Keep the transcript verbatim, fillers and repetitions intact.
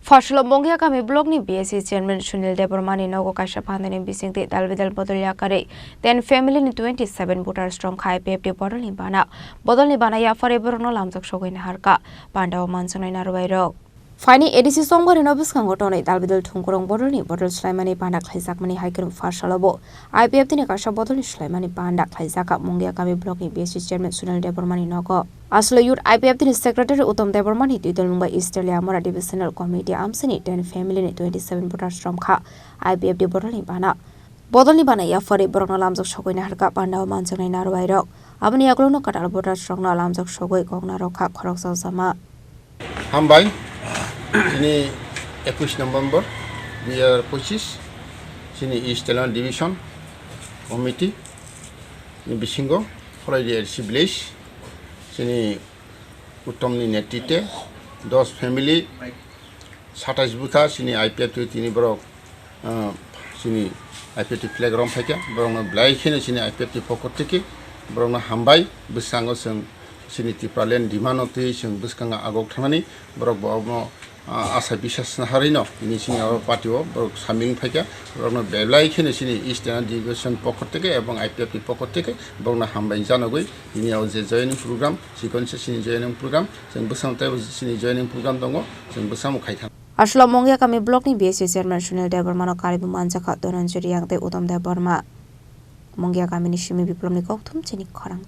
Pharsalo Mongia Kami Block ni B S C Chairman Sunil Debbarma ni nogo kaisa phandani bisingtwi dalbidal bodol yakarwi ten family ni twenty seven voters rok kha I P F T bodol ni bana. Bodol ni bana yapharwi borokno lamjak sogwi naharkha, pandao manjaknai narwai rok. Phaini A D C Songbarino bwskango tonwi dalbidal thungkurung bodol ni bodol swlaimani bana khlaijakmani hai kwrwng pharsalo bo I P F T ni kaisa bodol ni swlaimani bana khlaijakha Mongia Kami Block ni B S C Chairman Sunil Debbarma ni nogo. Aswlwi youth I P F T ni secretary Uttam Debbarma ni twi tongmung bai East Liamora Divisional Committee amsini ten family ni twenty seven voters rok kha I P F T bodol ni bana. Bodol ni bana yapharwi borokno lamjak sogwi naharkha, pandao manjaknai narwai rok. Aboni yagulo no kwtal voters rokno lamjak sogwi kok narwkha khoroksa jama. Hambai, chini ekush November dui hajar pochis, chini East Telang Division Committee ni bisingo Kholaidi L C Village, chini Uttom ni netritwe dos family, satais bwkha chini I P F T tini borok, ah, chini I P F T flag rom phaikha, borokno belai kheno chini I P F T pokot teke borokno hambai. Bwskango chwng chini Tipraland demand-o twi chwng bwskango agok thangmani, borok bo omo, ah, asa bisas naharwi no tini chini oro party-o borok samil phaikha, borokno belai kheno chini East Telang Division pokot teke ebong I P F T pokot teke borokno hambai janogwi tini o je joining program, chikon se chini joining program, chwng bwskango teibo chini joining program tongo, chwng bwskango khaithang. Aswlao Mongia Kami Block ni B S C Chairman Sunil Debbarma no karwi bo manjakha Dhananjay Reang tei Uttam Debbarma. Mongia Kami ni simi Biplop ni kokthum chini khorang.